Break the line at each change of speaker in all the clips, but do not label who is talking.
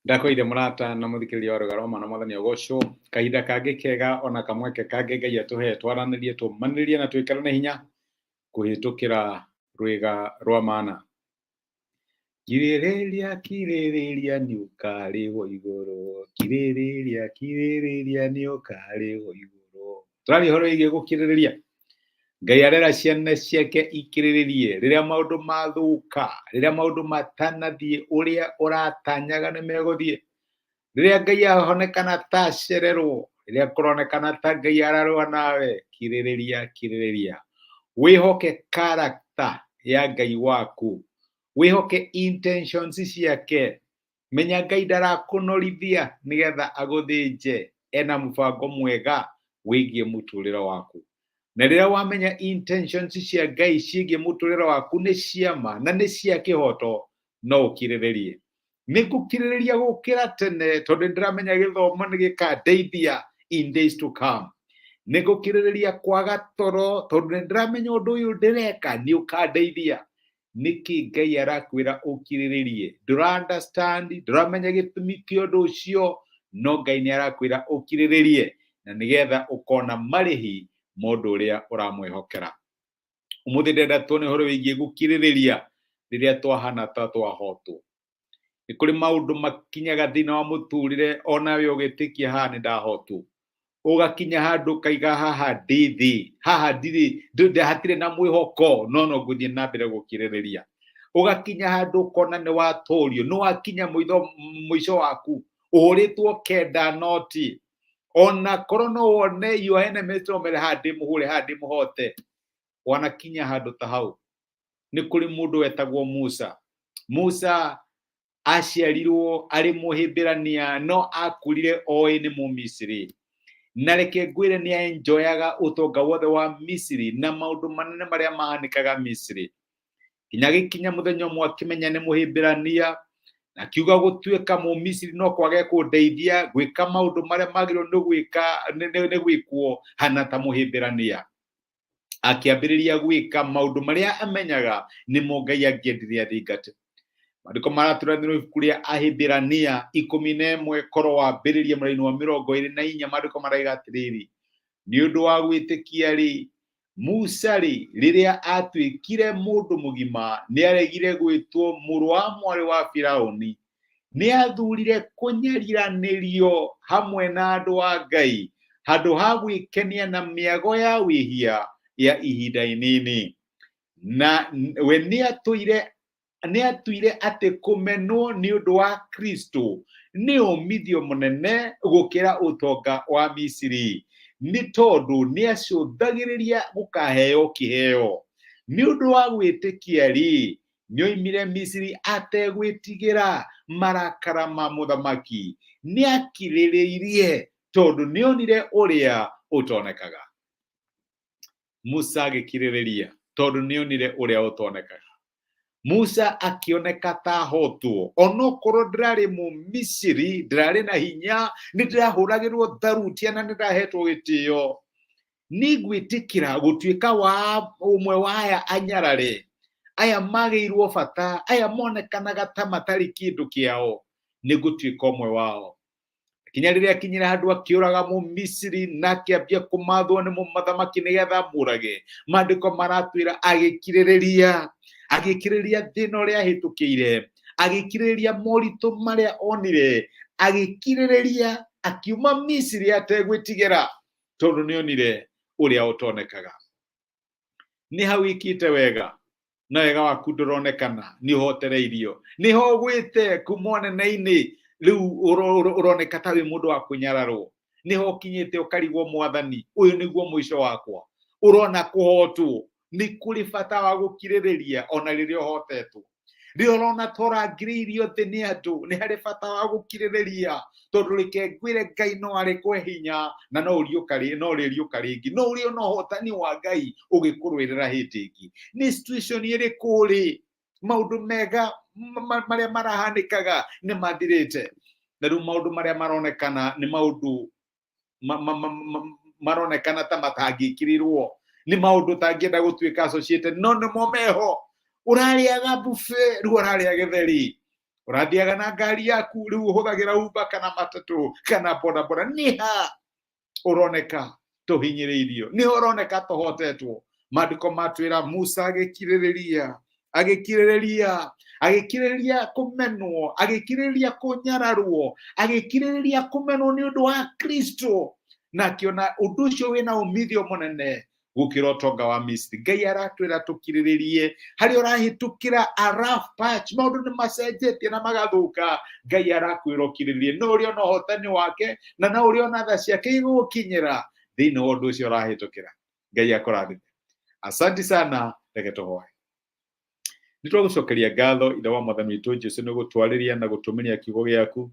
Ndakoire mũrata na mũthikĩrĩria wa rũgano rwa mana mwathani agocwo. Kahinda kangĩ kega ona kamweke kangĩ Ngai atũhe twaranĩrie, tũmanĩrĩrie na twĩkĩrane hinya kũhĩtũkĩra rwĩga rwa mana. Kirĩrĩria, kirĩrĩria nĩ ũkarĩhwo igũrũ, kirĩrĩria, kirĩrĩria nĩ ũkarĩhwo igũrũ. Tũraria ũhoro wĩgiĩ gũkirĩrĩria. Ngai arera ciana ciake ikirĩrĩrie rĩrĩa maũndũ mathũka, rĩrĩa maũndũ matanathiĩ ũrĩa ũratanyaga nĩ megũthiĩ, rĩrĩa Ngai ahonekana ta acererwo, rĩrĩa kũronekana ta Ngai ararũa nawe, kirĩrĩria, kirĩrĩria. Wĩhoke character ya Ngai waku, wĩhoke intentions ciake. Menya Ngai ndarakũnorithia nĩgetha agũthĩnje, ena mũbango mwega wĩgiĩ mũtũrĩre waku. Na rĩrĩa wamenya intentions cia Ngai ciĩgiĩ mũtũrĩre waku nĩ ciama na nĩ cia kĩhoto, no ũkirĩrĩrie. Nĩ ngũkirĩrĩria gũkĩra tene tondũ nĩ ndĩramenya gĩthomo nĩ gĩkandeithia in days to come. Nĩ ngũkirĩrĩria kwaga toro tondũ nĩ ndĩramenya ũndũ ũyũ ndĩreka nĩ ũkandeithia. Nĩkĩ Ngai arakwĩra ũkirĩrĩrie? Ndũra understand, ndũramenya gĩtũmi kĩa ũndũ ũcio, no Ngai nĩ arakwĩra ũkirĩrĩrie na nĩgetha ũkona marĩhi ma ũndũ ũrĩa ũramwĩhokera. Ũmũthĩ ndĩrenda tuone ũhoro wĩgiĩ gũkirĩrĩria rĩrĩa twahana ta twahotwo. Nĩ kũrĩ maũndũ makinyaga thĩinĩ wa mũtũrĩre onawe ũgĩtĩkia haha nĩ ndahotwo. Ũgakinya handũ ũkaiga haha ndĩ thĩ, haha ndirĩ, hatirĩ na mwĩhoko, no no ngũthiĩ na mbere gũkirĩrĩria. Ũgakinya handũ ũkona nĩ watorio, nĩ wakinya mũico waku, ũhũrĩtwo kenda noti. Ona korwo no wone your enemies no mere haha ndĩ mũhũre, haha ndĩ mũhote. Wanakinya handũ ta hau. Nĩ kũrĩ mũndũ wetagwo Musa. Musa aciarirwo arĩ Mũhĩmbĩrania no akũrire oĩ nĩ Mũmisiri. Na reke ngwĩre nĩ aenjoyaga ũtonga wothe wa Misiri na maũndũ manene marĩa mahanĩkaga Misiri. Nginya agĩkinya mũthenya ũmwe akĩmenya nĩ Mũhĩmbĩrania, na akiuga gũtuĩka Mũmisiri no kwage kũndeithia gwĩka maũndũ marĩa magĩrĩirwo nĩ gwĩka nĩ gwĩkwo hana ta Mũhĩmbĩrania. Akĩambĩrĩria gwĩka maũndũ marĩa amenyaga nĩmo Ngai angĩendire athingate. Maandĩko maratũra thĩinĩ wa ibuku rĩa Ahibirania 11 korwo wambĩrĩria mũraini wa 24, maandĩko maraiga atĩrĩrĩ, nĩ ũndũ wa gwĩtĩkia rĩ, Musa rĩ, rĩrĩa atuĩkire mũndũ mũgima, nĩ aregire gwĩtwo mũrũ wa mwarĩ wa Firaũni, nĩ aathurire kũnyariranĩrio hamwe na andũ a Ngai handũ ha gwĩkenia na mĩago ya wĩhia ya ihinda inini. Na we nĩ atuire atĩ kũmenwo nĩ ũndũ wa Kristo nĩ ũmithio mũnene gũkĩra ũtonga wa Misiri, nĩ tondũ nĩ acũthagĩrĩria gũkaheo kĩheo. Nĩ ũndũ wa gwĩtĩkia-rĩ, nĩoimire Misiri ategwĩtigĩra marakara ma mũthamaki. Nĩakirĩrĩirie tondũ nĩonire ũrĩa ũtonekaga. Musa agĩkirĩrĩria tondũ nĩonire ũrĩa ũtonekaga. Musa akĩoneka ta ahotwo, onokorwo ndĩrarĩ Mũmisiri, ndĩrarĩ na hinya, nĩ ndĩrahũragĩrwo tharutia na nĩ ndahetwo gĩtĩo. Nĩ ngwĩtĩkĩra gũtuĩka wa ũmwe wa aya anyarare, aya magĩirwo bata, aya monekanaga ta matarĩ kĩndũ kĩao, nĩ ngũtuĩka ũmwe wao. Kinya rĩrĩa akinyire handũ akĩũraga Mũmisiri na akĩambia kũmathwo nĩ mũmathamaki nĩgetha amũrage, maandĩko maratwĩra agĩkirĩrĩria, agĩkirĩrĩria thĩna ũrĩa ahĩtũkĩire, agĩkirĩrĩria moritũ marĩa onire, agĩkirĩrĩria akiuma Misiri ategwĩtigĩra, tondũ nĩ onire ũrĩa ũtonekaga. Nĩ hau wĩkĩte wega na wega waku ndũronekana, nĩ ũhotereirio, nĩ ho ũgwĩte kuma ũnene-inĩ, rĩu ũroneka ta wĩ mũndũ wa kũnyararwo, nĩ ho ũkinyĩte ũkarigwo, mwathani ũyũ nĩguo mũico wakwa, ũrona kũhotwo. Nĩ kũrĩ bata wa gũkirĩrĩria ona rĩrĩa ũhotetwo. Rĩrĩa ũrona ta ũrangĩrĩirio thĩ nĩ andũ, nĩ harĩ bata wa gũkirĩrĩria, tondũ reke ngwĩre Ngai no arĩkũhe hinya na no ũriũka no ũrĩriũka rĩngĩ, no ũrĩ ona ũhotani wa Ngai ũgĩkũrũĩrĩra hĩndĩ ĩngĩ. Nĩ situation ĩrĩkũ ũrĩ? Maũndũ mega marĩa marahanĩkaga nĩ mathirĩte, na rĩu maũndũ marĩa maronekana nĩ maũndũ maronekana ta matangĩkĩrĩrwo, nĩ maũndũ ũtangĩenda gũtuĩka associated, no nĩmo meho. Ũrarĩaga buffet, rĩu ũrarĩa gĩtheri. Ũrathiaga na ngari yaku, rĩu ũhũthagĩra Uber kana matatũ kana bodaboda. Nĩ ha ũroneka tũhinyĩrĩirio? Nĩ ũroneka tũhotetwo? Maandĩko matwĩra Musa agĩkirĩrĩria, agĩkirĩrĩria, agĩkirĩrĩria kũmenwo, agĩkirĩrĩria kũnyararwo, agĩkirĩrĩria kũmenwo nĩ ũndũ wa Kristo, na akĩona ũndũ ũcio wĩna umithio mũnene gũkĩra ũtonga wa Misiri. Ngai aratwĩra tũkirĩrĩrie harĩa ũrahĩtũkĩra a rough patch, maũndũ nĩ macenjetie na magathũka. Ngai arakwĩra ũkirĩrĩrie, no ũrĩa ona ũhotani wake na no ũrĩa ona tha ciake igũgũkinyĩra thĩinĩ wa ũndũ ũcio ũrahĩtũkĩra. Ngai akũrathime. Asanti sana, reke tũhoe. Nĩ twagũcokeria ngatho Ithe wa Mwathani witũ Jesu nĩ gũtwarĩria na gũtũmĩria kiugo gĩaku,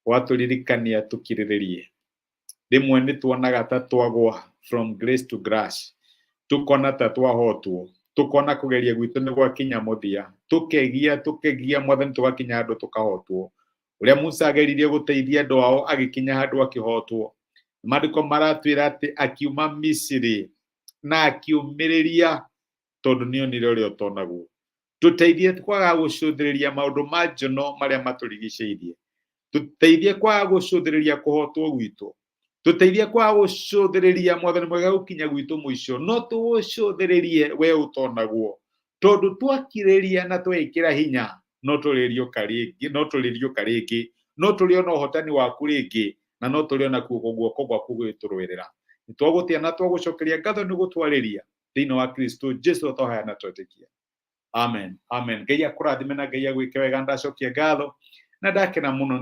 watũririkania tũkirĩrĩrie. Rĩmwe nĩ tuonaga ta twagwa from grace to grass, tukona ta twahotwo, tukona kũgeria gwitũ nĩ gwakinya mũthia, tũkegia tũkegia Mwathani, tũgakinya handũ tũkahotwo. Ũrĩa Musa ageririe gũteithia andũ ao agĩkinya handũ akĩhotwo. Maandĩko maratwĩra atĩ akiuma Misiri na akiumĩrĩria tondũ nĩonire ũrĩa ũtonagwo. Tũteithie kwaga gũcũthĩrĩria maũndũ ma njono marĩa matũrigicĩirie, tũteithie kwaga gũcũthĩrĩria kũhotwo gwitũ, tũteithie kwaga gũcũthĩrĩria Mwathani mwega gũkinya gwitũ mũico, no tũgũcũthĩrĩrie we ũtonagwo, tondũ twakirĩria na tweĩkĩra hinya no tũrĩriũka rĩngĩ, no tũrĩriũka rĩngĩ, no tũrĩona ũhotani waku rĩngĩ, na no tũrĩona guoko gwaku gũgĩtũrũĩrĩra. Nĩ twagũtĩa na twagũcokeria ngatho nĩ gũtwarĩria thĩinĩ wa Kristo Jesu twahoya na twetĩkia. Amen, amen. Ngai akũrathime na Ngai agwĩke wega. Ndacokia ngatho na ndakena mũno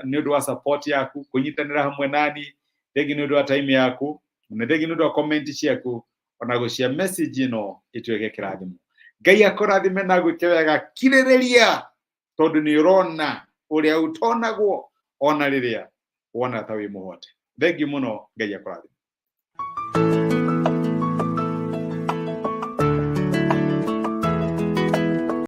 nĩ ũndũ wa support yaku, kũnyitanĩra hamwe nani. Thengi nĩ ũndũ wa time yaku, na thengi nĩ ũndũ wa comment ciaku, ona gũcia message ĩno ĩtuĩke kĩrathimo. Ngai akũrathime na agwĩke wega. Kirĩrĩria, tondũ nĩ ũrona ũrĩa ũtonagwo ona rĩrĩa wona ta wĩ mũhote. Thengi mũno, Ngai akũrathime.